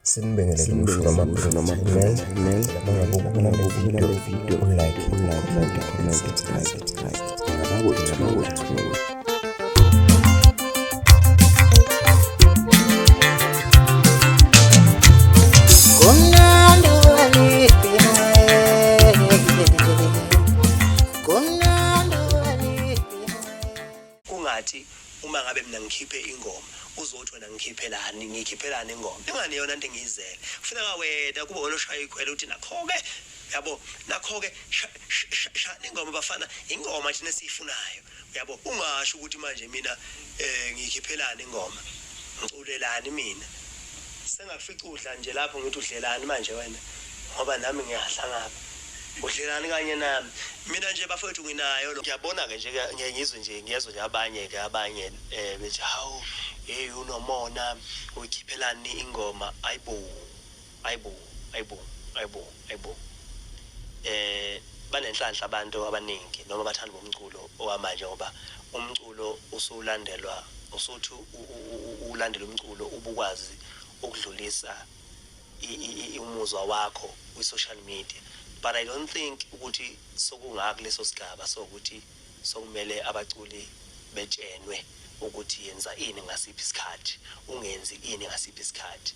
Sinibingelele kusho noma Entertainment. Mangabe ubukela le video, ulike, ulike, comment, subscribe, subscribe. Ngabakwethu. Kumnandi walibhince, kumnandi walibhince. Kungathi uma ngabe mina ngikhiphe ingoma uzothi wena ngikhiphelani ngikhiphelani ingoma ingani yona into engiyizele kufuneka wena kube wena oshaya ikhwela uthi nakho-ke yabo nakho-ke shani ingoma bafana ingoma thina esiyifunayo uyabo ungasho ukuthi manje mina um ngiyikhiphelani ingoma ngiculelani mina Sengakufica udla nje lapho ngithi udlelani manje wena ngoba nami ngiyadla ngapha. Udlelani kanye nami. Mina nje bafowethu nginayo lo. Ngiyabona ke nje ngiye ngizwe nje ngiyezwa nje abanye ke abanye eh bethi hawu hey unomona uyikhiphelani ingoma ayibo ayibo ayibo ayibo ayibo eh banenhlanhla abantu abaningi noma abathanda bomculo owamanje ngoba umculo usulandelwa usuthi ulandela umculo ubukwazi ukudlulisa umuzwa wakho kwi-social media but i don't think ukuthi sokungaka leso sigaba sokuthi sokumele abaculi betshenwe ukuthi yenza ini ngasiphi isikhathi ungenzi ini ngasiphi isikhathi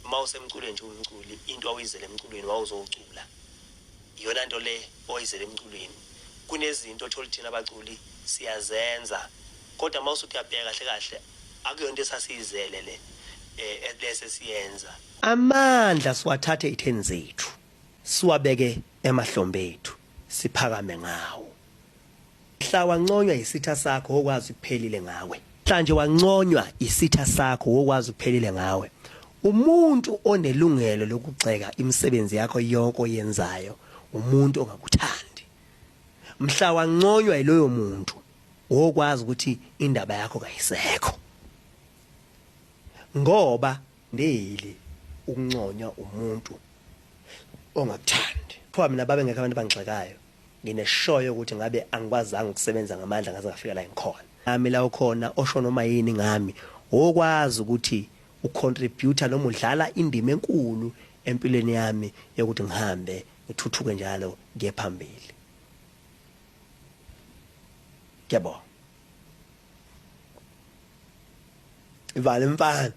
uma usemculweni nje umculi into awuyizele emculweni wawuzowucula Iyona nto le oyizele emculweni. Kunezinto othola thina abaculi siyazenza kodwa uma usuthi uyabheka kahle kahle akuyona into esasiyizele le eh lese siyenza. Amandla siwathathe itheni zethu siwabeke emahlombe ethu siphakame ngawo. Mhla wanconywa yisitha sakho wokwazi kuphelile ngawe. Mhla nje wanconywa isitha sakho wokwazi kuphelile ngawe. Umuntu onelungelo lokugxeka imisebenzi yakho yonke oyenzayo umuntu ongakuthandi. Mhla wanconywa yiloyo muntu wokwazi ukuthi indaba yakho kayisekho. Ngoba ndeli ukunconywa umuntu ongakuthandi. Kuthiwa mina babengekho abantu abangigxekayo. Ngine-sure yokuthi ngabe angikwazanga ukusebenza ngamandla ngaze ngafika la engikhona. Nami la ukhona osho noma yini ngami wokwazi ukuthi ucontributor noma udlala indima enkulu empilweni yami yokuthi ngihambe ngithuthuke njalo ngiye phambili. Ngiyabonga. Ivale mfana.